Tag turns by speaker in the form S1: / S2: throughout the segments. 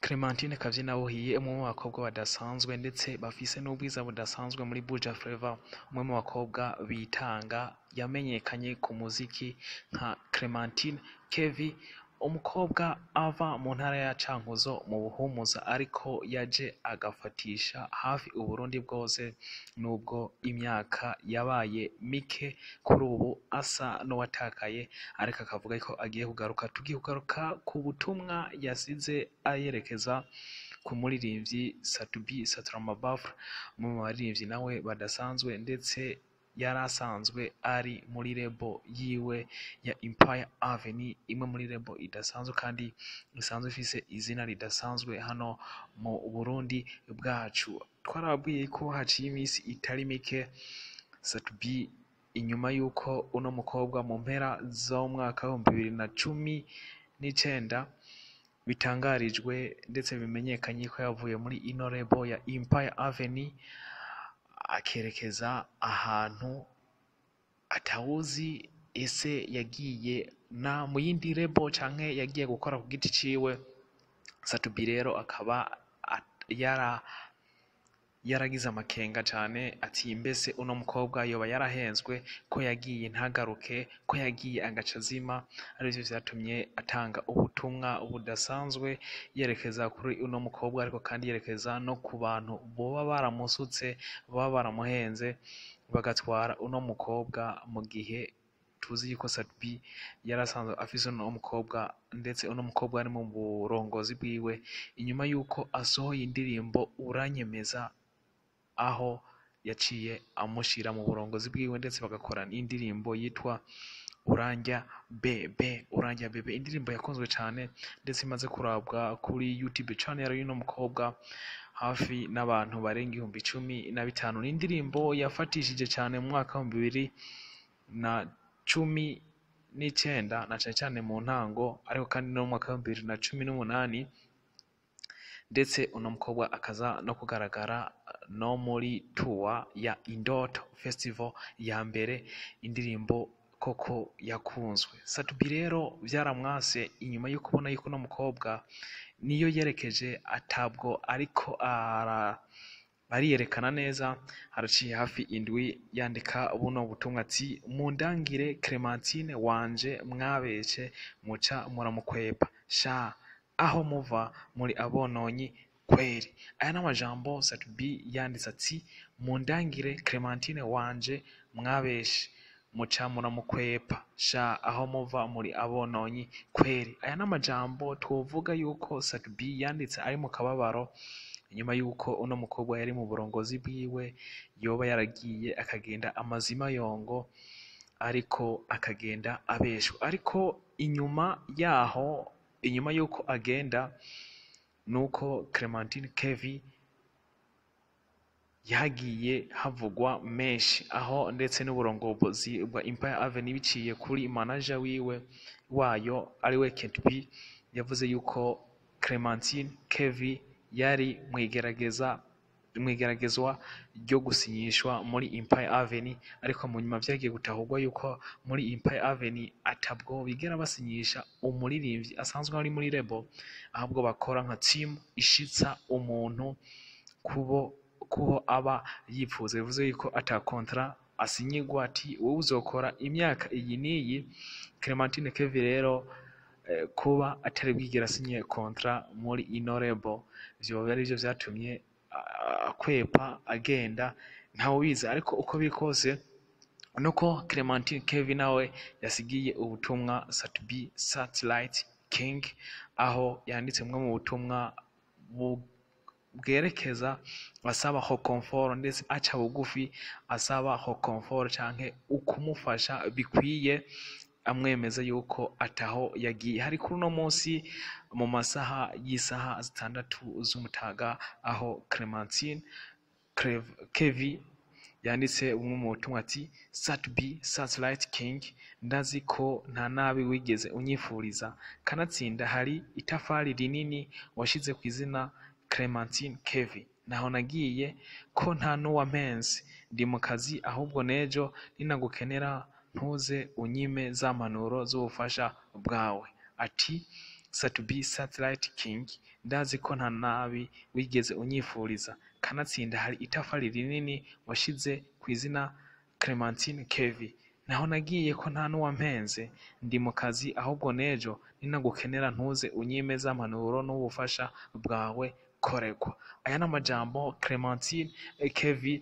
S1: Clementine Kavyinabuhiye, umwe mu bakobwa badasanzwe ndetse bafise n'ubwiza budasanzwe muri Buja Fleva, umwe mu bakobwa bitanga yamenyekanye ku muziki nka Clementine Kevi, umukobwa ava mu ntara ya Cankuzo mu Buhumuza, ariko yaje agafatisha hafi Uburundi bwose nubwo imyaka yabaye mike. Kuri ubu asa n'uwatakaye, ariko akavuga ko agiye kugaruka. Tugiye kugaruka ku butumwa yasize ayerekeza ku muririmbyi Sat-B Saturama Bafra, umwe mu baririmbyi nawe badasanzwe ndetse yari asanzwe ari muri label yiwe ya Empire Avenue, imwe muri label idasanzwe kandi isanzwe ifise izina ridasanzwe hano mu Burundi bwacu. Twarababwiye ko haciye iminsi itari mike Sat-B, inyuma y'uko uno mukobwa mu mpera z'umwaka w'2019 bitangarijwe ndetse bimenyekanye ko yavuye muri ino label ya Empire Avenue akerekeza ahantu atawuzi ese yagiye na mu yindi label canke yagiye gukora ku giti ciwe. Sat-B rero akaba yaragize amakenga cane ati: "Mbese uno mukobwa yoba yarahenzwe ko yagiye ntagaruke, ko yagiye agaca azima?" Arivyo vyatumye atanga ubutumwa budasanzwe yerekeza kuri uno mukobwa, ariko kandi yerekeza no ku bantu boba baramusutse, boba baramuhenze bagatwara uno mukobwa, mu gihe tuzi yuko Sat-B yari asanzwe afise uno mukobwa ndetse uno mukobwa ari mu burongozi bwiwe, inyuma yuko asohoye indirimbo Uranyemeza, aho yaciye amushira mu burongozi bwiwe ndetse bagakorana indirimbo yitwa Urandya Bebe. Urandya Bebe, indirimbo yakunzwe cane ndetse imaze kurabwa kuri YouTube channel y'uno mukobwa hafi n'abantu barenga 15,000. Ni indirimbo yafatishije cane mu mwaka w'2019, na cane cane mu ntango, ariko kandi no mu mwaka w'2018, ndetse uno mukobwa akaza no kugaragara no muri tour ya Indoto Festival ya mbere, indirimbo koko yakunzwe. Sat-B rero vyaramwase inyuma yo kubona yuko uno mukobwa niyo yerekeje atabwo ariko ariyerekana neza. Haraciye hafi indwi yandika buno butumwa ati: "Mundangire Clementine wanje mwabeshe muca muramukwepa, sha aho muva muri abononyi kweri." Aya n'amajambo Sat-B yanditse ati: "Mundangire Clementine wanje mwabeshe muca muramukwepa, sha aho muva muri abononyi kweri." Aya n'amajambo twovuga yuko Sat-B yanditse ari mu kababaro inyuma yuko uno mukobwa yari mu burongozi bwiwe yoba yaragiye, akagenda amazima yongo, ariko akagenda abeshwa. Ariko inyuma yaho, inyuma yuko agenda, nuko Clementine Kevi yagiye havugwa menshi, aho ndetse n'uburongozi bwa Empire Avenue biciye kuri manager wiwe wayo ariwe Kent B yavuze yuko Clementine Kevi yari mwigeragezwa ryo gusinyishwa muri Empire Avenue, ariko mu nyuma vyagiye gutahurwa yuko muri Empire Avenue atabwo bigera basinyisha umuririmbyi asanzwe ari muri label, ahubwo bakora nka team ishitsa umuntu kubo aba yipfuza. Bivuze yuko ata contrat asinyigwa ati: "Wowe uzokora imyaka iyi n'iyi." Clementine Kevi rero kuba atari bwigera asinye contrat muri ino label, vyoba arivyo vyatumye akwepa agenda, ntawubizi. Ariko uko biri kose nuko Clementine Kevi nawe yasigiye ubutumwa Sat-B Satellite King, aho yanditse bumwe mu butumwa bwerekeza asaba réconfort, ndetse aca bugufi asaba réconfort canke ukumufasha bikwiye, amwemeza yuko ataho yagiye. Hari kuri uno munsi mu masaha y'isaha 6 z'umutaga, aho Clementine Kevi yanditse bumwe mu butumwa ati: "Sat-B Satellite King, ndazi ko nta nabi wigeze unyifuriza, kanatsinda hari itafari rinini washize ku izina Clementine Kevi. Naho nagiye ko nta n'uwampenze, ndi mu kazi, ahubwo nejo ninagukenera ntuze unyime za mpanuro z'ubufasha bwawe." Ati Sat-B Satellite King, ndazi ko nta nabi wigeze unyifuriza, kanatsinda hari itafari rinini washize kw'izina Clementine Kevin. Naho nagiye ko nta n'uwampenze, ndi mu kazi, ahubwo n'ejo ninagukenera ntuze unyime za mpanuro n'ubufasha bwawe, koregwa. Aya ni amajambo Clementine Kevin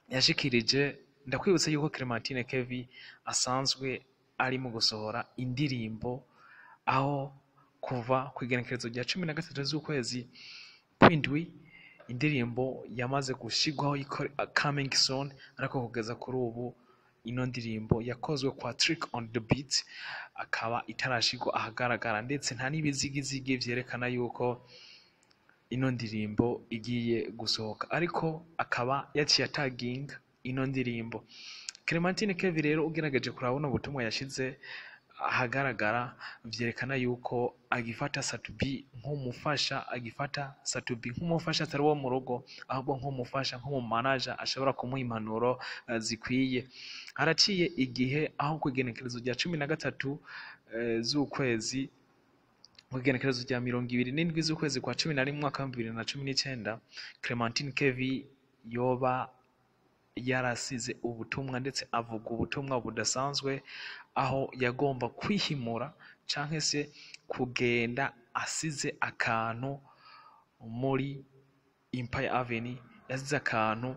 S1: yashikirije. Ndakwibutsa yuko Clementine Kevin asanzwe ari mu gusohora indirimbo, aho kuva ku igenekerezo rya 13 z'ukwezi kw'indwi indirimbo yamaze gushigwaho coming soon, ariko kugeza kuri ubu ino ndirimbo yakozwe kwa Trick on the Beat akaba itarashigwa ahagaragara, ndetse nta n'ibizigizigi vyerekana yuko ino ndirimbo igiye gusohoka, ariko akaba yaciye ataginga ino ndirimbo. Clementine Kevin rero ugerageje kuraba buno butumwa yashize ahagaragara, vyerekana yuko agifata Sat-B nk'umufasha, agifata Sat-B nk'umufasha atari uwo mu rugo, ahubwo nk'umufasha, nk'umumanaja ashobora kumuha impanuro zikwiye. Haraciye igihe aho ku igenekerezo rya 13 z'ukwezi, ku igenekerezo rya 27 z'ukwezi kwa 11 umwaka wa 2019, Clementine Kevin yoba yarasize ubutumwa, ndetse avuga ubutumwa budasanzwe, aho yagomba kwihimura canke se kugenda asize akantu muri Empire Avenue. Yasize akantu,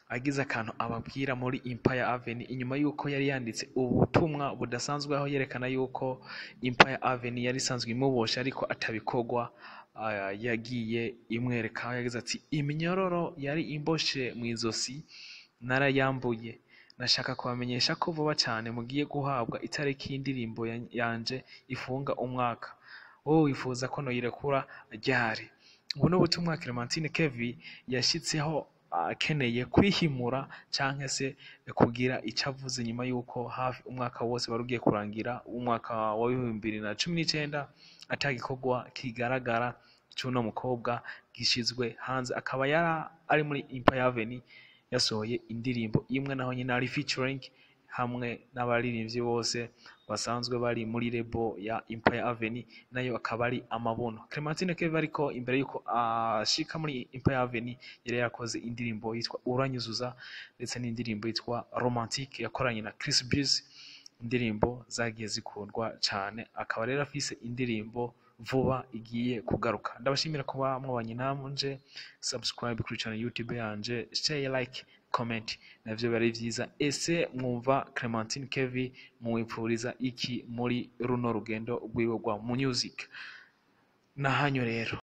S1: agize akantu ababwira muri Empire Avenue, inyuma yuko yari yanditse ubutumwa budasanzwe, aho yerekana yuko Empire Avenue yari isanzwe imubosha ariko atabikorwa yagiye imwereka. Yagize ati: iminyororo yari imboshe mw'izosi narayambuye, nashaka kubamenyesha ko vuba cyane mugiye guhabwa itariki y'indirimbo yanje ifunga umwaka. Wowe wifuza ko noyirekura ryari? Ubu ni ubutumwa Clementine Kevin yashitseho akeneye kwihimura canke se kugira ico avuze, nyuma yuko hafi umwaka wose wari ugiye kurangira, umwaka wa 2019, atagikorwa kigaragara c'uno mukobwa gishizwe hanze. Akaba yari ari muri Empire Avenue yasohoye indirimbo imwe, naho nyine ari featuring hamwe n'abaririmbyi bose basanzwe bari muri label ya Empire Avenue, nayo akaba ari Amabuno. Clementine Kevin ariko imbere yuko ashika muri Empire Avenue yari yakoze indirimbo yitwa Uranyuzuza, ndetse n'indirimbo yitwa Romantique yakoranye na Chris Biz, indirimbo zagiye zikundwa cyane. Akaba rero afise indirimbo vuba igiye kugaruka. Ndabashimira kuba mwabanye nanje, subscribe kuri channel YouTube yanje, share, like, comment, navyo bari vyiza. Ese mwumva Clementine Kevin muwipfuriza iki muri runo rugendo rwiwe rwa music? Nahanyu rero.